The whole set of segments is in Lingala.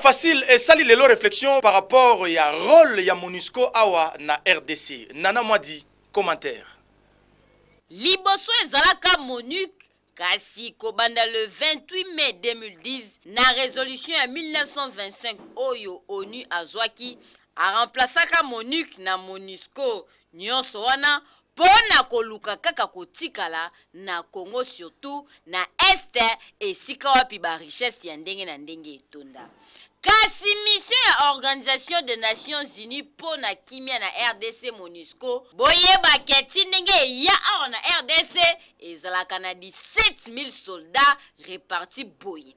Facile esali lelo réflexion par rapport ya rôle ya Monusco awa na RDC. Nana Mwadi, commentaire. Liboso ezalaka Monuc, kasi kobanda le 28 mai 2010 na resolution ya 1925 oyo onu azwaki, aremplasaka Monuc na Monusco. Nionso wana mpo na koluka kaka kotikala na Congo surtout na Est esika wapi ba richesses ya ndenge na ndenge etonda. Kasi mission ya Organisation des Nations Unies mpo na kimia na rdc, Monusco, boyeba ke ti ndenge eya awa na rdc ezalaka na 17.000 soldats repartis boye,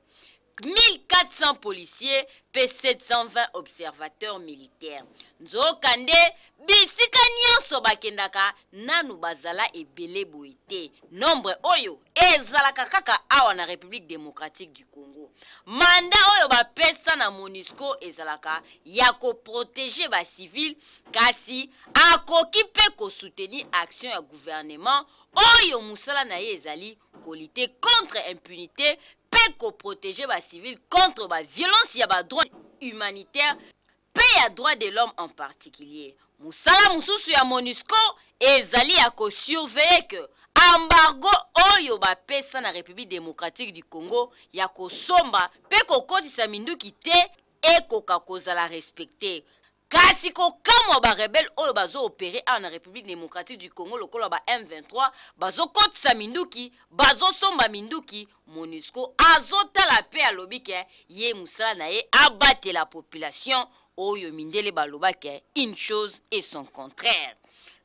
1.400 policiers mpe 720 observateurs militaires. Nzokande, bisika nionso bakendaka nanu bazala ebele boye te. Nombre oyo ezalaka kaka awa na Republique democratique du Congo. Mandat oyo bapesa na Monusco ezalaka ya ko proteger ba civils kasi akoki mpe ko soutenir action ya gouvernement oyo mosala na ye ezali ko lutter contre impunite mpe ko proteger ba civils contre ba violences ya ba droits humanitaires mpe ya droits de l'homme en particulier. Mosala mosusu ya Monusco ezali ya ko surveiller que embargo oyo bapesa na Republique democratique du Congo ya kosomba mpe kokotisa minduki te ekoka kozala respecter. Kasi kokamwa ba rebelles oyo bazo operer awa na Republique democratique du Congo lokola ba M23 bazokotisa minduki, bazosomba minduki, Monusco azotala pe alobi ke ye musala na ye abatela population oyo mindele baloba ke une chose et son contraire.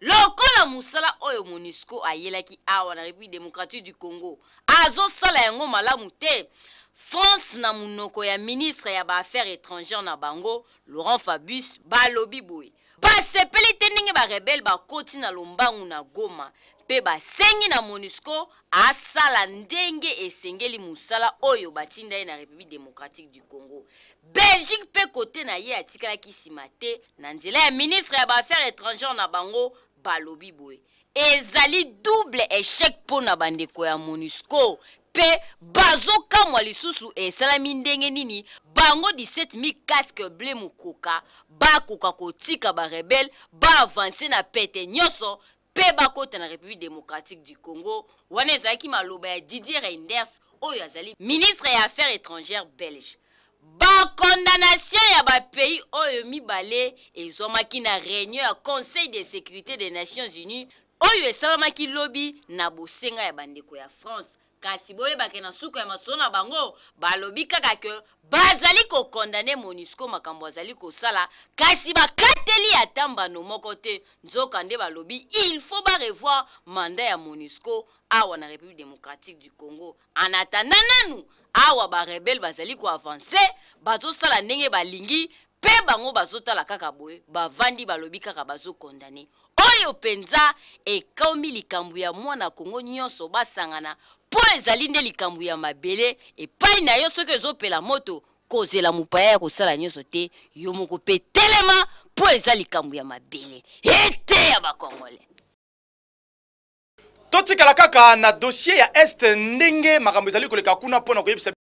Lokola musala oyo Monusco ayelaki awa na Republique democratique du Congo azosala yango malamu te, France na munoko ya ministre ya ba affaires etrangères na bango Laurent Fabius balobi boye, basepeli te ndenge ba rebelles bakoti na lombangu na Goma mpe basengi na Monusco asala ndenge esengeli mosala oyo batinda ye na Republique democratique du Congo. Belgique mpe kote na ye atikalaki nsima te na nzela ya ministre ya ba affaires etrangères na bango balobi boye, Ezali double echec mpo na bandeko ya Monusco mpe bazokamwa lisusu esalami ndenge nini bango 17.000 casques bleus mokoka bakoka kotika ba rebelles ba avancer na pete nionso mpe bakota na Republique democratique du Congo. Wana ezalaki maloba ya Didier Reynders oyo azali ministre ya Affaires etrangères belge. Ba condamnations ya ba pays oyo mibale ezwamaki na reunion ya Conseil de securite des Nations Unies oyo esalamaki lobi na bosenga ya bandeko ya France. Kasi boyeba ke na suka ya masolo na bango, balobi kaka ke bazali ko condamner Monusco makambo azali kosala, kasi bakateli ata mbano moko te. Nzokande balobi il faut ba revoir mandat ya Monusco awa na Republique democratique du Congo. En attendant nanu awa ba rebelles bazali ko avancer, bazosala ndenge balingi pe bango bazotala kaka boye, bavandi balobi kaka bazo condamner. Oyo penza ekomi likambo ya mwana Congo nionso basangana po ezali nde likambo ya mabele epai na yo soki ezopela moto kozela mopaya ya kosala nionso te, yo moko pe telema po eza likambo ya mabele. Eteya ba Congolais. Totikala kaka na dossier ya Est ndenge makambo ezali koleka kuna mpo na koyebisa.